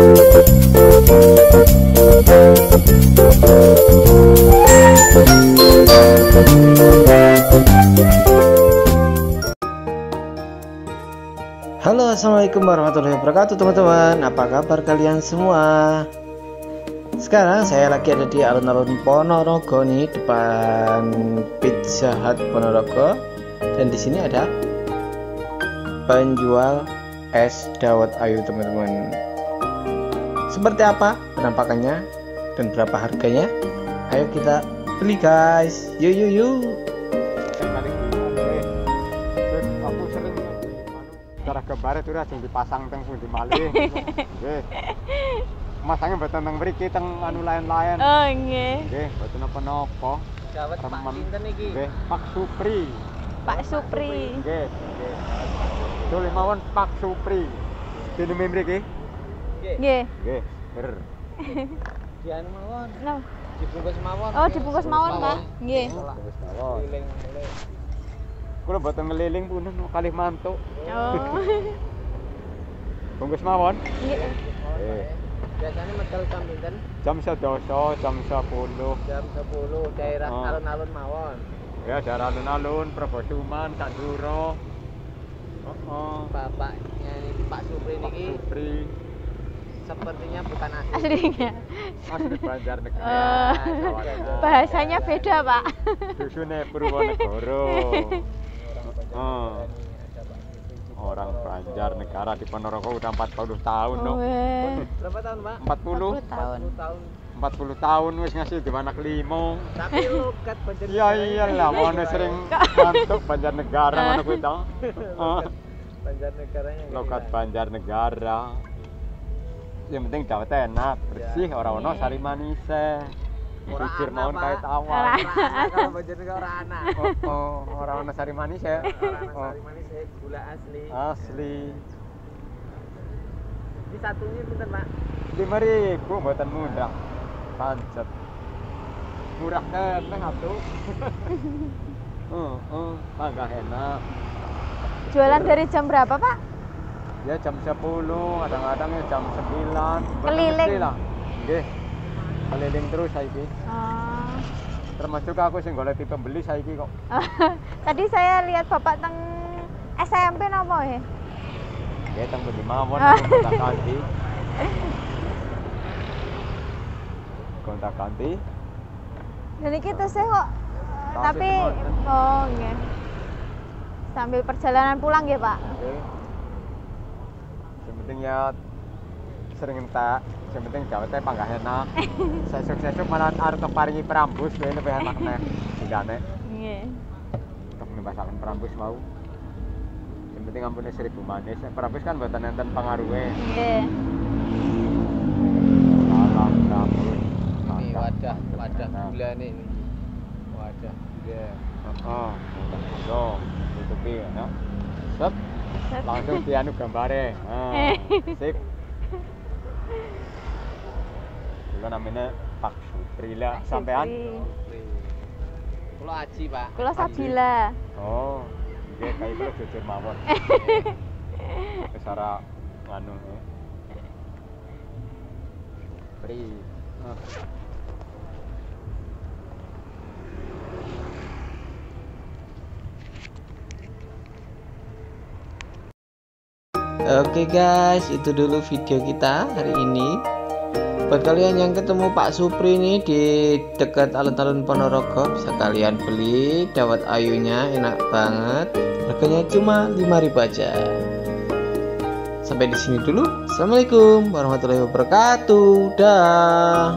Halo, assalamualaikum warahmatullahi wabarakatuh teman-teman. Apa kabar kalian semua? Sekarang saya lagi ada di alun-alun Ponorogo nih, depan Pizza Hut Ponorogo. Dan di sini ada penjual es dawet ayu teman-teman. Seperti apa penampakannya dan berapa harganya? Ayo kita beli guys. Yuk yuk yuk. Cara gambare itu langsung dipasang teng pundi malih. Nggih. Masangnya mboten teng mriki, teng anu lain-lain. Oh nggih. Nggih, mboten napa-napa. Dawet Pak sinten iki? Nggih, Pak Supri. Pak Supri. Nggih, nggih. Tulis mawon Pak Supri. Dinemi mriki? Nggih. Nggih, ber. Dianu mawon. Napa? Dibungkus mawon. Oh, dibungkus mawon, Pak. Nggih. Bungkus mawon. Kula mboten ngeliling punten kalih mantuk. Oh. Bungkus mawon. Nggih. Biasanya medal jam pinten? Jam 11, jam 10. Jam 10 daerah alun-alun mawon. Ya, daerah alun-alun, Probosuman, Sanduro. Heeh. Bapaknya ini Pak Supri niki. Pak Supri. Sepertinya bukan asli. Aslinya. Asli Banjarnegara. Bahasanya beda, Pak. Dusune Purwonegoro. Orang Banjarnegara di Ponorogo udah 40 tahun dong. Berapa tahun, Pak? 40 tahun. 40 tahun wis ngasih di anak limo. Tapi logat Banjarnegara. Iya iyalah, ono sering mantuk Banjarnegara ngono kuwi to. Banjarnegaranya. Logat Banjarnegara. Yang penting dawet enak, bersih, ora ono sari manise. Jujur mawon kae tawar. Kalau Banjarnegara ora ana. Oh, ora ono sari manis ya. Ora ono sari manis, gula asli. Asli. Ini satunya pinten, Pak? 5.000 mboten murah. Pancet. Murah keneh atuh. Heeh, panggah enak. Jualan dari jam berapa, Pak? Ya jam 10, kadang-kadang ya jam 9. Keliling lah. Nggih. Keliling terus saiki. Oh. Termasuk aku sing golek pembeli saiki kok. Tadi saya lihat Bapak teng SMP napa ya? Nggih, teng pundi mawon kontak ganti. Kontak ganti. Dan iki tesih kok. Tapi oh nggih. Sambil perjalanan pulang nggih, Pak. Nggih. Yang penting ya sering entek, yang penting dawete panggah enak. Sesuk-sesuk malah arep paringi prambus kuwi lebih enak neh. Jigane. Nggih. Tok nembasaken prambus mau. Yang penting ampune 1000 manis. Prambus kan mboten enten pengaruhe. Nggih. Salam prambus. Ini wadah, wadah gulane ini. Wadah gula. Heeh. Yo, tutupi ya. Sep. Langsung dianu gambare. Nah, sip. Kula namanya Pak Supri lah sampean. Kula Aji, Pak. Kula Sabila. Oh, nggih kae kula jujur mawon. Wis ora nganu. Supri. Oke guys, itu dulu video kita hari ini. Buat kalian yang ketemu Pak Supri ini di dekat alun-alun Ponorogo, bisa kalian beli dawet ayunya, enak banget. Harganya cuma 5.000 aja. Sampai di sini dulu. Assalamualaikum warahmatullahi wabarakatuh. Dah.